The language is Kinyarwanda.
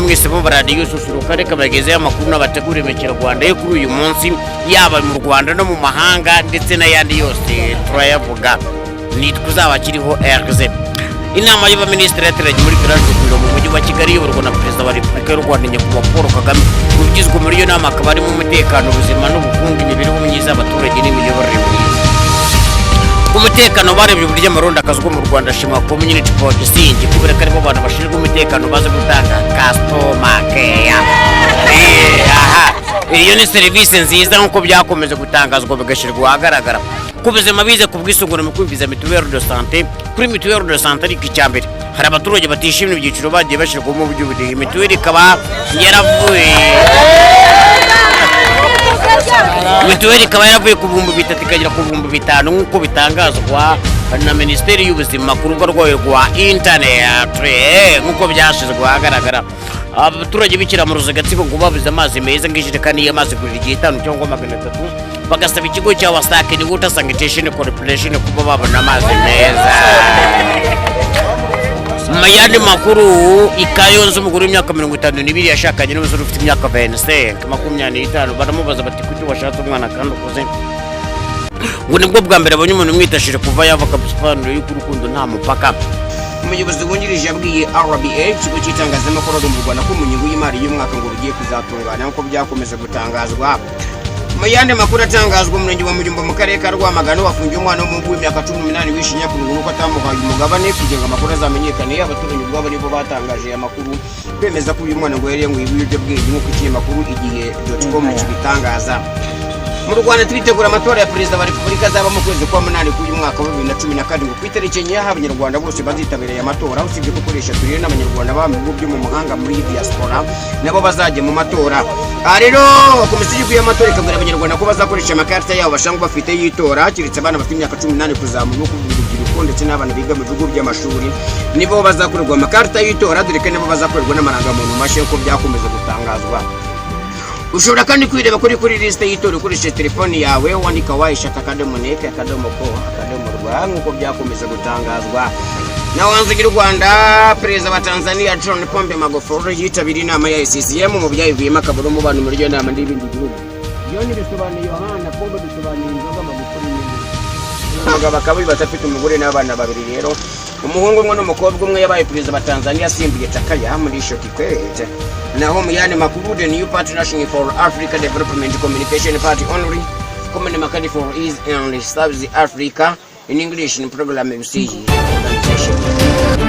Mwese bo radiyo Susuruka, reka bagezeho amakuru n'abategura mu Kinyarwanda yo kuri uyu munsi, yaba mu Rwanda no mu mahanga, ndetse n'ayandi yose turayavuga. Nitwa uzaba akiriho RZ. Inama y'Abaminisitiri yateranye muri Village Urugwiro mu Mujyi wa Kigali, iyoborwa na Perezida wa Repubulika y'u Rwanda, Nyakubahwa Paul Kagame. Mu byizwe muri iyo nama hakaba harimo umutekano, ubuzima n'ubukungu, imibereho myiza y'abaturage n'imiyoborere myiza. Umutekano, barebye uburyo amarondo akazwa mu Rwanda, ashimwa community policing, kubera ko aribo bantu bashinzwe umutekano bazi gutanga customer care. Aha iyo ni serivisi nziza, nk'uko byakomeje gutangazwa bigashyirwa ahagaragara. Ku buzima, bize ku bwisungane mu kwivuza, mutuelle de santé. Kuri mutuelle de santé ariko, icya mbere, hari abaturage batishimira ibyiciro bagiye bashyirwamo by'ubudehe. Mituweli ikaba yaravuye ku 3000 ikagera ku 5000, nk'uko bitangazwa na Minisiteri y'Ubuzima ku rubuga rwayo rwa interineti, nk'uko byashyizwe ahagaragara. Abaturage b'Ikiramuruzi, Gatsibo, ngo babuze amazi meza, ngo ijerekani y'amazi igurira igitanu cyangwa 300, bagasaba ikigo cya WASAC ni Water Sanitation Corporation kuba babona amazi meza. Mu yandi makuru, i Kayonza umugore w'imyaka 52 yashakanye n'umusore ufite imyaka 25, 25. Baramubaza bati: "Kuki washatse umwana kandi ukuze?" Ngo nibwo bwa mbere abonye umuntu umwitashije kuva yava, akabisobanuro yuko urukundo nta mupaka. Umuyobozi wungirije yabwiye RBA, ikigo cy'itangazamakuru mu Rwanda, ko mu ngingo y'imari y'umwaka ngo bigiye kuzatungana, nk'uko byakomeje gutangazwa. Mu yandi makuru atangazwa, Umurenge wa Muyumba mu Karere ka Rwamagana wafungiye umwana w'umuhungu w'imyaka 18 wishe nyirakuru nuko atamuhaye umugabane kugira ngo amakuru azamenyekane. Abaturanyi ubwabo nibo batangaje aya makuru, bemeza ko uyu mwana ngo yari yanyweye ibiyobyabwenge, nk'uko ikinyamakuru igihe.com kibitangaza. Mu Rwanda twitegura amatora ya Perezida wa Repubulika azaba mu kwezi kwa munani k'uyu mwaka wa 2017. Ku itariki 4, aho Abanyarwanda bose bazitabira aya matora, usibye ko kuri eshatu rero n'Abanyarwanda baba mu bihugu byo mu mahanga, muri diaspora, nabo bazajya mu matora. Aha rero Komisiyo y'Igihugu y'Amatora ikabwira Abanyarwanda ko bazakoresha amakarita yabo basanzwe bafite y'itora, keretse abana bafite imyaka 18 kuzamura, no kuvuga urubyiruko ndetse n'abana biga mu bigo by'amashuri, nibo bazakorerwa amakarita y'itora, dore ko nabo bazakorerwa n'amarangamuntu mashya, nk'uko byakomeje gutangazwa. Ushobora kandi kwireba kuri lisite y'itora ukoresheje telefoni yawe, wandika w3.nec.co.rwa, nk'uko byakomeza gutangazwa. Naho hanze y'u Rwanda, Perezida wa Tanzania John Pombe Magufuli yitabiriye inama ya CCM, mu byayivuyemo akaba ari umubano muri iyo nama n'ibindi bihugu. John bisobanuye Yohana, Pombe bisobanuye inzoga, Magufuli n'indi. Umugabo akaba yubatse, afite umugore n'abana babiri rero, umuhungu umwe n'umukobwa umwe. Yabaye perezida wa Tanzania asimbuye Jakaya Mrisho Kikwete. Naho mu yandi makuru, the New Partnership for Africa Development Communication Party only common market for East and South Africa in English in program MC organization.